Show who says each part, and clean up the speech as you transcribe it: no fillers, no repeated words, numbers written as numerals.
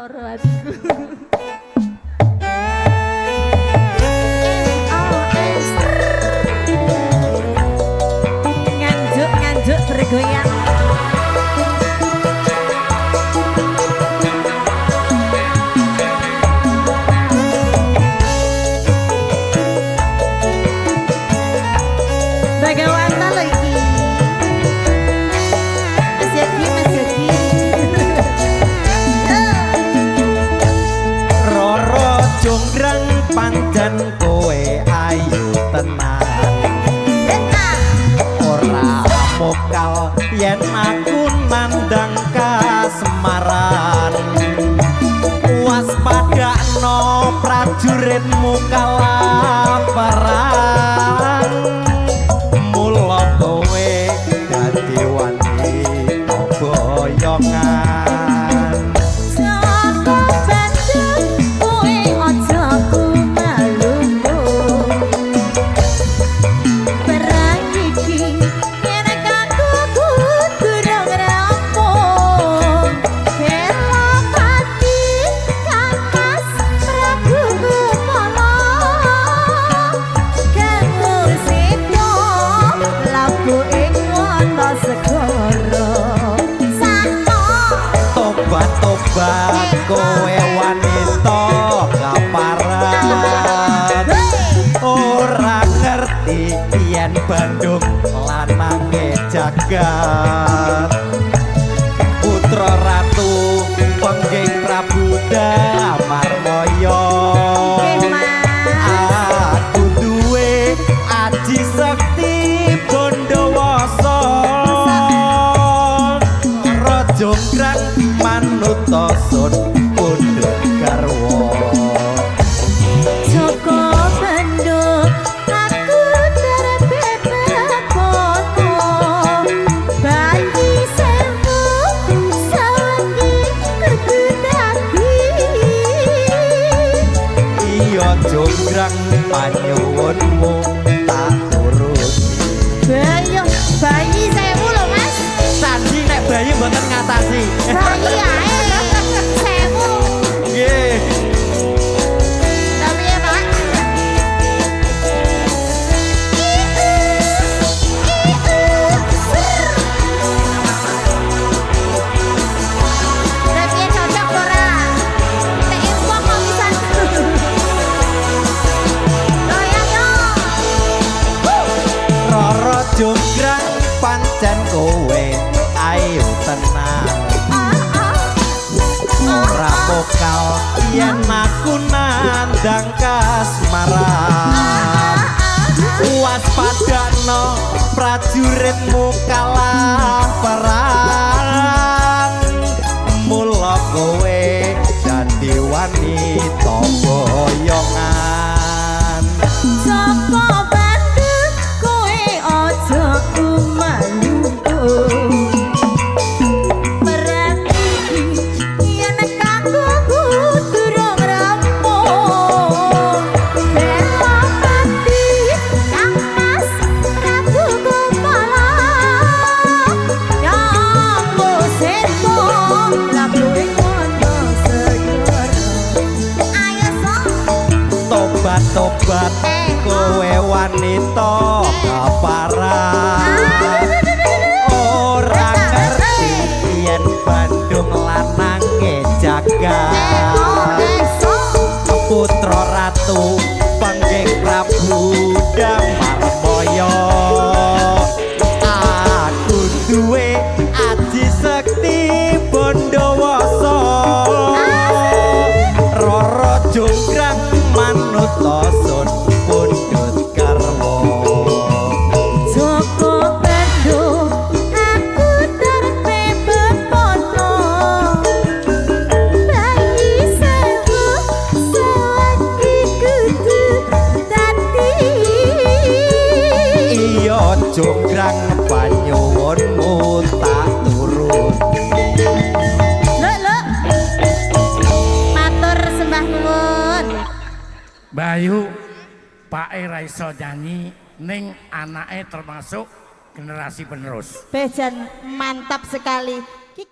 Speaker 1: Loro atiku. Nganjuk-nganjuk bergoyang. Bagawanta lho iki. Mas Yogi, Mas Yogi.
Speaker 2: Roro Jonggrang pancen kowe ayu tenan. Ora mokal yen aku nandang kasemaran. Waspadakno prajuritmu kalah perang. Mula kowe dadi wanita boyongan.
Speaker 1: Saka Bandung kowe aja kumaluku. Perang iki yen aku kudu rampung. Belapati Kang Mas Prabu Kepala. Kang Seta labuh ing Wanasegara. Sakno
Speaker 2: Tobat-tobat kowe wanita kaparan. Ora ngerti yen Bandung lanange jagat. Putra Ratu Pengging Prabu Damarmaya.
Speaker 1: Nggih, Mas.
Speaker 2: Aku duwe aji sekti Bondowoso. Roro Jonggrang manut sun pundhut garwa.
Speaker 1: Joko Bandung aku terpepekono. Bayi sewu sawengi kudu dadi.
Speaker 2: Iya Jonggrang panyuwunmu tak turuti.
Speaker 1: Bayi, bayi sewu lho Mas.
Speaker 2: Sandi nek bayi mboten ngatasi.
Speaker 1: Bayi ae sewu.
Speaker 2: Nggih.
Speaker 1: Tapi ya Pak. Tapi ya cocok ora? Nek wong kok pisan. Goyang yo.
Speaker 2: Roro Jonggrang pancen kowe ayu tenan. Ora pokal yen aku nandang kasmaran. Waspadakno prajuritmu kalah perang. Mula kowe dadi wanita boyongan.
Speaker 1: Joko Bandung kowe aja kumaluku. Perang iki yen kanggo kudu rampung. Belapati Kang Mas Prabu Kepala. Kang Seta labuh ing Wanasegara. Ayo sok.
Speaker 2: Tobat-tobat kowe wanita kaparan. Ora ngerti yen Bandung lanange jagat. Putra Ratu Pengging Prabu Damarmaya. Aku duwe aji sekti Bondowoso. Roro Jonggrang manut sun pundhut garwa.
Speaker 1: Joko Bandung aku terpepepono. Bayi sewu sawengi kudu dadi.
Speaker 2: Iya Jonggrang panyuwunmu tak turuti.
Speaker 1: Lho lho. Matur sembah nuwun.
Speaker 3: Bayu, pake ra iso nyanyi ning anake termasuk generasi penerus.
Speaker 1: Bejan mantap sekali. Ki